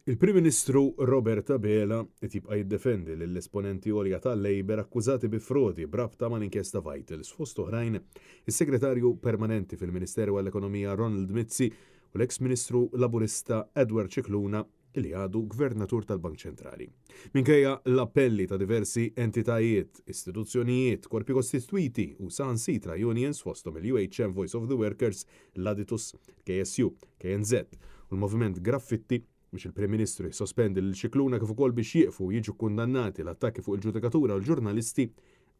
Il-Prim Ministru Robert Abela qed jibqa' jiddefendi lill-esponenti għolja tal-Labour akkużati bi frodi b'rabta mal-inkjesta Vitals, fost oħrajn is-Segretarju Permanenti fil-Ministeru għall-Ekonomija Ronald Mizzi u l-eks Ministru Laburista Edward Scicluna li għadu Gvernatur tal-Bank Ċentrali. Minkejja l-appelli ta' diversi entitajiet, istituzzjonijiet, korpi kostitwiti u saħansitra unions fosthom il-UHM Voice of the Workers, l-Aditus, il-KSU, KNŻ u l-Moviment Graffitti biex il-Prim Ministru jissospendi lil Scicluna kif ukoll biex jieqfu u jiġu kkundannati l-attakki fuq il-ġudikatura u l-ġurnalisti,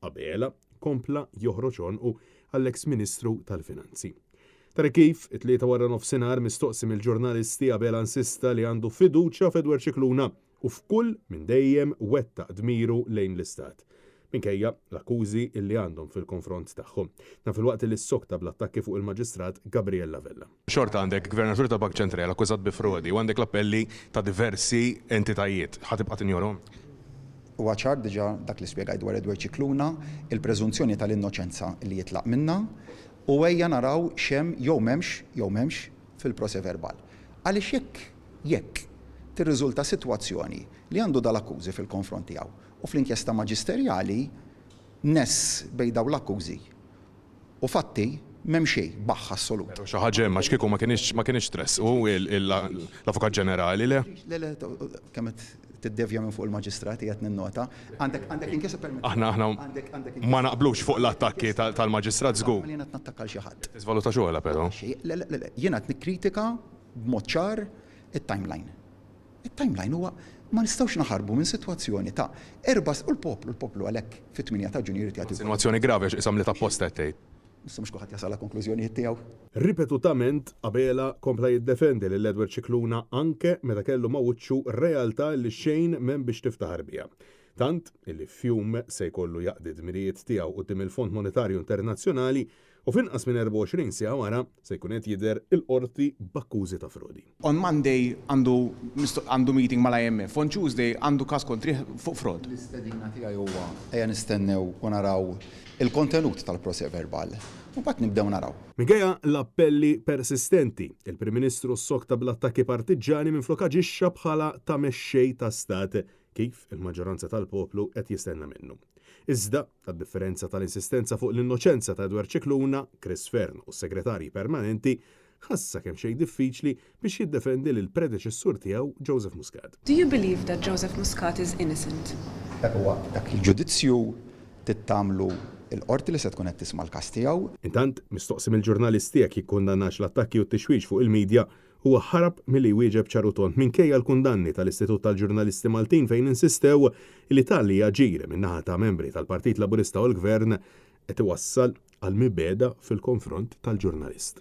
Abela kompla joħroġ għonqu għall-eks Ministru tal-Finanzi. Tara kif, it-Tlieta waranofsinhar mistoqsi mill-ġurnalisti Abela insista li għandu fiduċja f'Edward Scicluna u f'kull min dejjem wettaq dmiru lejn l-Istat, minkejja l-akkużi li għandhom fil-konfront tagħhom. Dan filwaqt li ssokta bl-attakki fuq il-Maġistrat Gabriella Vella. Xorta għandek Gvernatur tal-Bank Ċentrali akkużat bi frodi u għandek l-appelli ta' diversi entitajiet. Ħa tibqa' tinjorhom? Huwa ċar diġà dak li spjegajt dwar Edward Scicluna, il-preżunzjoni tal-innoċenza li jitlaq minnha u ejja naraw x'hemm jew m'hemmx jew m'hemmx fil-procès verbal. Għaliex jekk, jekk, tirriżulta sitwazzjoni li għandu dal-akkużi fil-konfront tiegħu u fl-inkjesta maġisterjali ness bejn dawn l-akkużi u fatti m'hemm xejn, baħħ assolut. Però xi ħaġa hemm għax kieku ma kinitx ma kinitx tressqu l-Avukat Ġenerali, le? Le, le, kemm qed tiddevja minn fuq il-maġistrati qed ninnota. Għandek, għandek inkjesta permettili. Aħna, aħna ma naqblux fuq l-attakki tal-maġistrat żgur. Jien qed nattakka 'l xi ħadd. Tiżvaluta xogħolha però. Le, le, le, jiena qed nikkritika b'mod ċar it-timeline. It-timeline huwa ma nistgħux naħarbu minn sitwazzjoni ta' erba' u l-poplu, l-poplu għalhekk fit-8 ta' Ġunju jrid jagħti. Insinwazzjoni gravi għax qisha mliet apposta qed tgħid. Issa mhux kulħadd jasal għall-konklużjonijiet tiegħu. Ripetutament, Abela kompla jiddefendi lil Edward Scicluna anke meta kellu ma' wiċċu realtà li xejn m'hemm biex tiftaħar biha. Tant illi f'jum se jkollu jaqdi d-dmirijiet tiegħu quddiem il-Fond Monetarju Internazzjonali u f'inqas minn 24 siegħa wara se jkun qed jidher il-Qorti b'akkużi ta' frodi. On Monday għandu għandu meeting mal-IMF, on Tuesday għandu każ kontrih fuq fraud. L-istedina tiegħi huwa ejja nistennew u naraw il-kontenut tal-procès verbal u mbagħad nibdew naraw. Minkejja l-appelli persistenti, il-Prim Ministru ssokta bl-attakki partiġġani minflok aġixxa bħala ta' mexxej ta' stat kif il-maġġoranza tal-poplu qed jistenna minnu. Iżda, għad-differenza tal-insistenza fuq l-innoċenza ta' Edward Scicluna, Chris Fearne u s-Segretarji Permanenti, ħassha kemxejn diffiċli biex jiddefendi lill-predeċessur tiegħu Joseph Muscat. Do you believe that Joseph Muscat is innocent? Dak huwa dak il-ġudizzju trid tagħmlu l-Qorti li se tkun qed tisma' l-każ tiegħu. Intant, mistoqsi mill-ġurnalisti jekk jikkundannax l-attakki u t-tixwix fuq il-media, Huwa ħarab milli jwieġeb ċar u tond minkejja l-kundanni tal-Istitut tal-Ġurnalisti Maltin fejn insistew li tali aġir min-naħa ta' membri tal-Partit Laburista u l-Gvern qed iwassal għal mibegħda fil-konfront tal-ġurnalist.